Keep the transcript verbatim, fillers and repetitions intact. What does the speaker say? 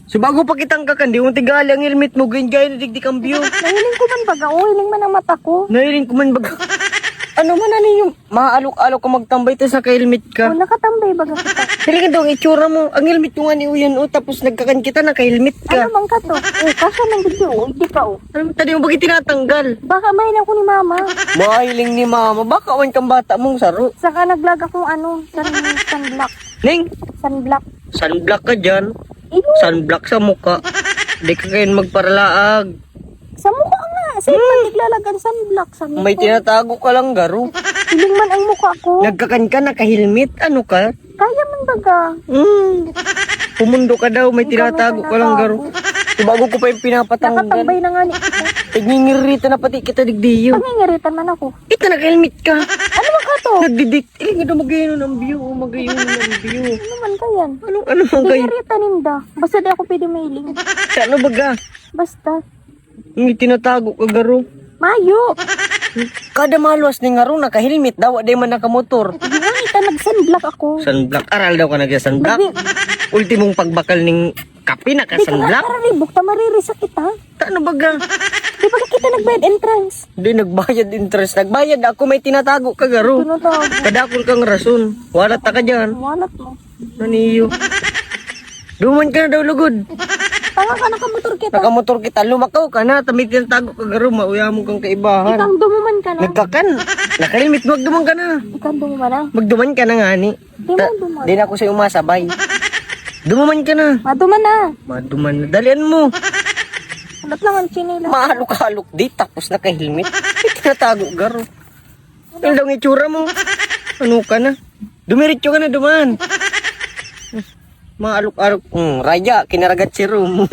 So bago pa kitang kakan, di mo tigali ang helmet mo, gayon-gayon na digdi kang view. Nahiling ko man baga, oh, hiling man ang mata ko. Nahiling ko man baga. Ano man, ano yung maalok-alok ka magtambay tas naka-helmet Oh, ka? Nakatambay baga kita. Hiling daw ang itsura mo. Ang helmet mo nga ni Uyan, oh, tapos nagkakan kita, naka-helmet ka. Ano man ka to? Oh, kasya man gid, oh, hindi ka, oh. Ano tadi mo ba tinatanggal? Baka mahiling ako ni mama. Mahiling ni mama, baka wan kang bata mong saro. Saka naglag akong ano, sun, sunblock. Ning, Sunblock. Sunblock ka dyan. Iyo. Sunblock sa mukha. Di ka kayo magparalaag. Sa mukha nga. Sa iba, naglalagan sunblock sa mukha. May tinatago ka lang, garo. Hiling man ang mukha ko. Nagkakan ka, nakahilmit. Ano ka? Kaya man baga. Hmm. Pumundo ka daw, may tinatago ka lang, garo. So, bago ko pa yung pinapatanggal. Nakatambay na nga ni kita. Nangingirita na pati kita digdiyo. Pangingiritan man ako. Ito, nakahilmit ka. Ano man ka to? Nagdidit. Eh, nga daw magayon ang view, oh, magayon ang view. Ano man ka yan? Anong, ano man kayo? Pangingiritan ninda. Basta di ako pwede mailing. Ano baga? Basta. May tinatago ka, garo. Mayo. Kada maluwas ni ngaro, nakahilmit daw, di man nakamotor. Di man ita nag-sunblock ako. Sunblock. Aral daw ka nagsa-sunblock. Nagbi- Ultimong pagbakal ning kape, Di ka naka-sunblock. Karalibok ta, maririsa kita. Ano baga? Di ba kita nagbayad entrance? Di nagbayad interest. Nagbayad ako, may tinatago ka, garo. Tinatago. Kadakol kang rason. Walat ta ka dyan. Walat mo. Naniyo. Duman ka na daw, lugod. Tanga ka, nakamotor kita. Nakamotor kita, lumakaw ka na. May tinatago ka, garo. Mauyamon kang kaibahan. Ikang dumuman ka na. Nagkakan. Nakalimit, magduman ka na. Ikang dumuman na. Magduman ka na nga ni. Di mo duman. Di na ako sa'yo umasabay. Dumaman ka na. Maduman na. Maduman na. Dalian mo. Ulat lang ang chinila. Maalok-alok di, tapos naka-helmet. May tinatago, garo. Yun daw ang itsura mo. Ano ka na? Dumiritso ka na, duman. Maalok-alok. Hmm, raya, kinaragat si Rum.